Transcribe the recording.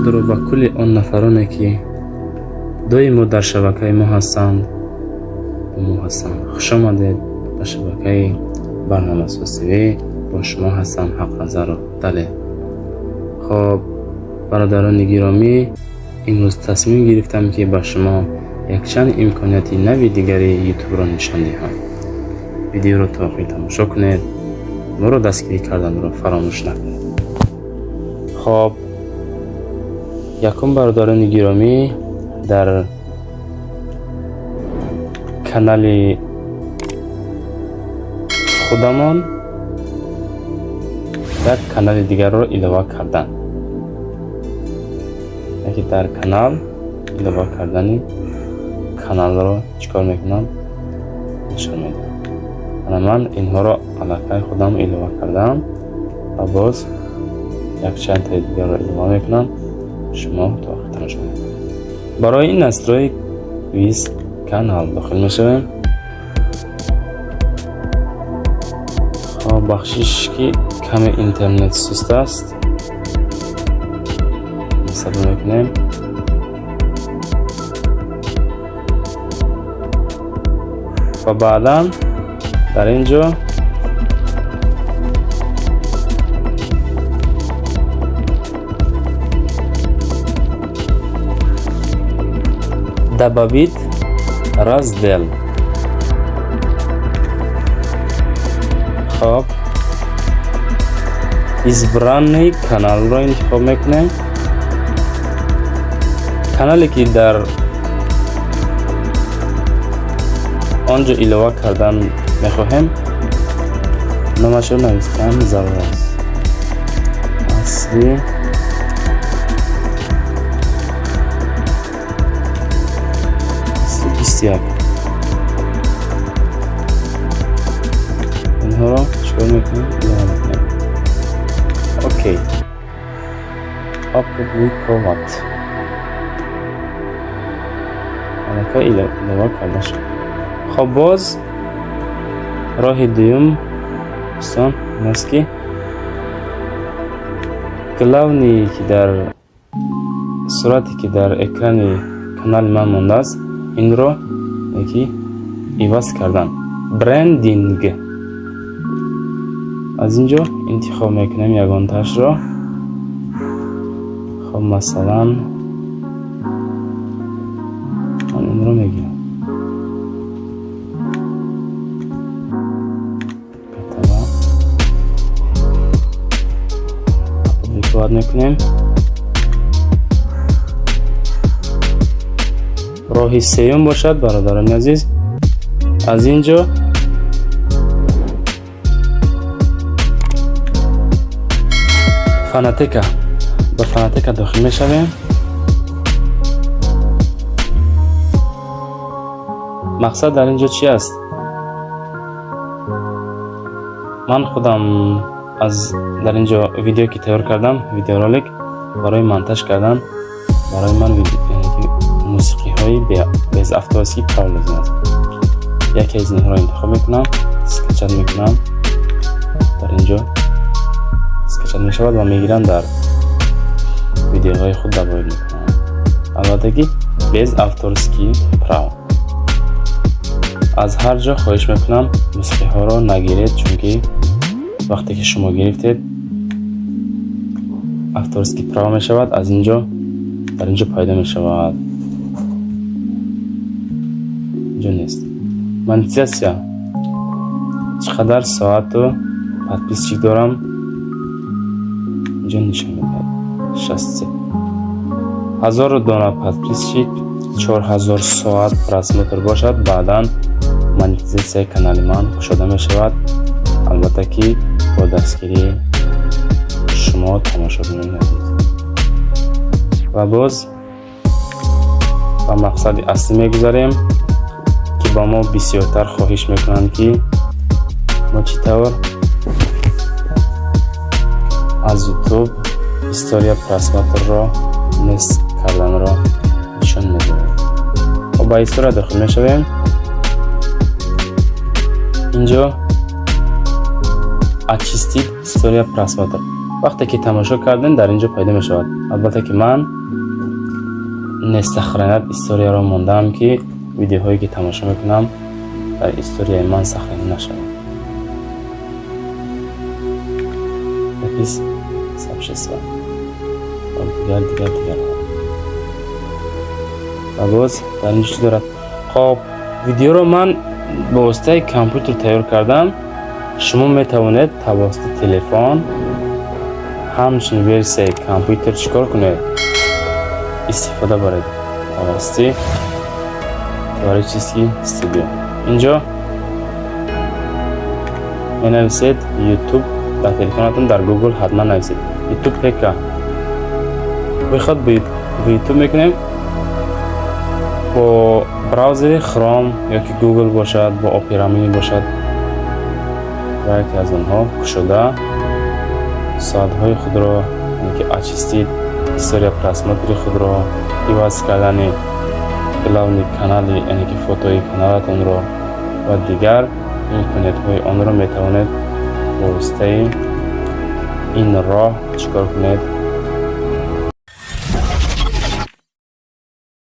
худро ба кулли он нафароне, ки доимо дар шабакаи мо ҳастанд, бо мо ҳастанд. Хушомадед ба шабакаи Барномасоз ТВ. Бо шумо ҳастам Ҳақназаров Далер. Хоб, бародарони гиромӣ, имрӯз тасмим гирифтам, ки ба шумо якчанд имконияти нави дигари Ютубро нишон диҳам. Видеоро то охир тамошо кунед, моро дастгирӣ карданро фаромӯш накунед. Хоб, якум, бародарони гиромӣ, дар канали худамон як канали дигарро илова кардан, яке дар канал илова кардани каналро чӣ кор мекунам, нишон медиҳам. Ана, ман инҳоро аллакай худам илова кардам ва боз якчандтаи дигарро илова мекунам. Шумо то охир тамошо кунед. Барои ин настроить весь канал дохил мешавем. Хоб, бахшиш, ки каме интернет суст аст, сабр мекунем. Ва баъдан дар ин ҷо добавить раздел. Хоб, избранный каналро интихоб мекунем. Канале, ки дар он ҷо илова кардан мехоҳем, номашро навистан зарур аст. Асли 21. Инҳоро чикор мекунем? Илова мекунем. Окей, опубликовать. Аллакай илова карда шуд. Хоб, боз роҳи дуюм, дӯстон, ин аст, ки главный, ки дар сурате, ки дар экрани канали ман мондааст, инро ки иваз кардан, брендинг. Аз ин ҷо интихоб мекунем ягонтаашро. Хоб, масалан, ман инро мегирам. Готово, опубликовать мекунем. Роҳи сеюм бошад, бародарони азиз, аз ин ҷо фонотека, ба фонотека дохил мешавем. Мақсад дар ин ҷо чи аст? Ман худам аз дар ин ҷо видео, ки тайёр кардам, видеоролик барои монтаж кардан, барои ман мусиқиҳои без авторский прав лозим аст. Яке аз инҳоро интихоб мекунам, скачать мекунам. Дар ин ҷо скачать мешавад ва мегирам, дар видеоҳои худ добавить мекунам, албатта ки без авторский прав. Аз ҳар ҷо хоҳиш мекунам, мусиқиҳоро нагиред, чунки вақте ки шумо гирифтед, авторский права мешавад. Аз ин ҷо, дар ин ҷо пайдо мешавад, инҷо нест. Монетизатсия: чӣ қадар соату подписчик дорам, инҷо нишон медиҳад. 63 ҳазор дона подписчик, 4000 соат просмотр бошад, баъдан монетизатсияи канали ман кушода мешавад, албатта ки бо дастгирии шумо, тамошобинони азиз. Ва боз ба мақсади аслӣ мегузарем, ки ба мо бисёртар хоҳиш мекунанд, ки мо чӣ тавр аз Ютуб история просмотрро нест карданро нишон медиҳем. Хоб, ба история дохил мешавем. Инҷо очистить история просмотр. Вақте ки тамошо кардем, дар ин ҷо пайдо мешавад. Албатта ки ман не сохранять история ро мондаам, ки видеоҳое ки тамошо мекунам, дар историяи ман сохранӣ нашавад. Запись сообщества, дигар, дигар, дигар. Ва боз дар ин ҷо чӣ дорад? Хоб, видеоро ман ба воситаи компютер тайёр кардам. Шумо метавонед тавассути телефон ҳамчун версияи компютер чӣ кор кунед? Истифода баред тавассути Творческий студия. Инҷо менависед YouTube дар телефонатон, дар Google ҳатман нависед YouTube ПК. Выход в YouTube мекунем бо браузери Chrome ёки Google бошад, бо Opera Mini бошад ва яке аз онҳо кушода, соатҳои худро, ки очистить история просмотр и худро, иваз кардани главный канали, яъне ки фотои каналатонро ва дигар имкониятҳои онро метавонед бо воситаи ин роҳ чӣ кор кунед?